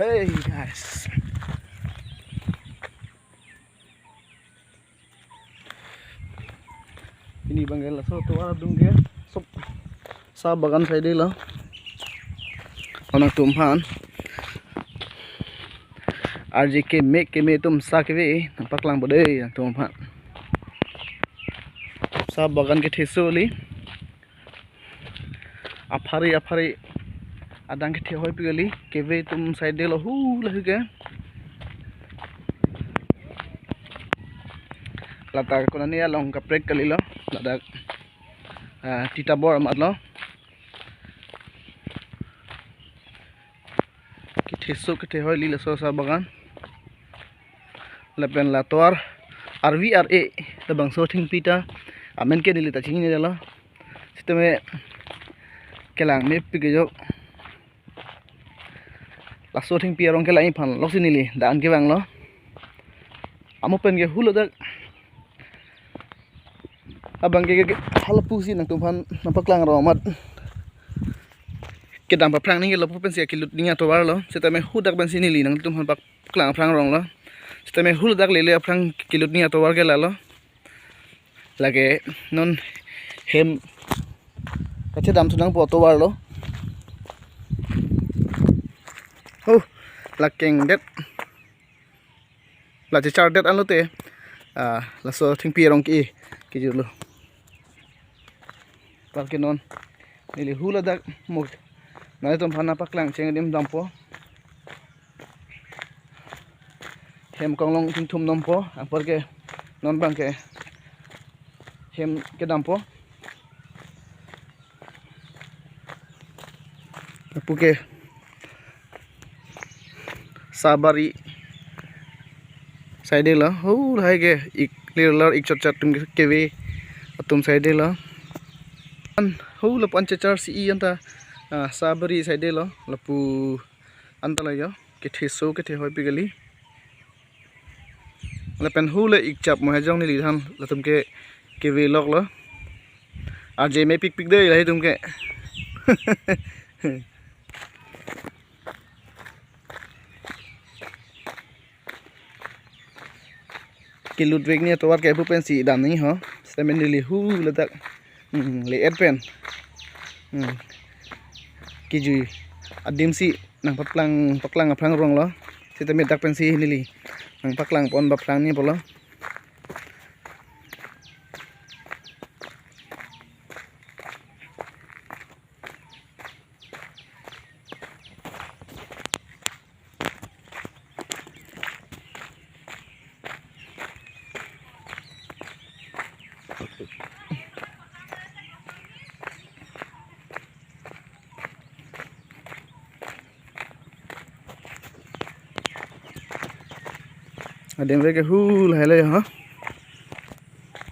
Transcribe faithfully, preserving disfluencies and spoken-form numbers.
Hey guys. Pini abang ke laso tovar adung ke sob sa bagan side lo. Nangtumphan arje keme keme atum sa keve nangpaklangpo dei nangtumphan. Sa bagan ketheso kali. Aphari aphari adang kethe hoipik kali, keve atum side lo hu lahai ke. Lata konane along kaprek kalilo, ladak, ah, Titarbor amat lo. Ketheso kethe hoi kali laso sa bagan. Lapen la tovar arvi ar-e labangso thengpi ta amen ke neli ta chininedetlo. Sitame kelang mepik kejok. Laso thengpi arong kelang-ik aphan loksi neli da-an kevanglo. Amo pen ke hu ladak abang ke, ke, ke halapusi nangtumphan nangpaklang rong amat. Kedam aphrang ningke lapu pensi kelut ning atovar lo. Sitame hu dak pensi neli nangtumphan paklang aphrang ronglo. Sitame hu ladak lele aphrang kelut ning atovar ke lalo. Lake non hem kachedam thu nangpo atovar lo. Oh, la kengdet. La chechardet anlote, ah, laso thengpi arong ke, kejutlo. Anparke non neli hu ladak mo nanglitumphan nangpaklang cheng adim dampo. Hem konglong thingthum nompo, anparke non abang ke hem kedampo. Lapu ke Sabari side lo, hu lahai ke ik lir lar ik chot chot atum keve atum side lo. An hu lapu an chechar si-i anta, ah, Sabari side lo, lapu anta lo jo, ketheso kethe hoipik kali. Lapen hu le ik chap mo hejong nelithan latum ke keve lok lo. Arje mepikpik dei lahai atum ke. Kelut vek ning atovar ke pu pensi dam nangji ho. Sitame neli hu ladak, hmm, le-et pen, hmm, kejui adim si nangpaklang, paklang aphrang ronglo. Sitame dak pensi neli nangpaklang pon ba aphrang ni pulo. Adim vek ke hu lahai lo ha.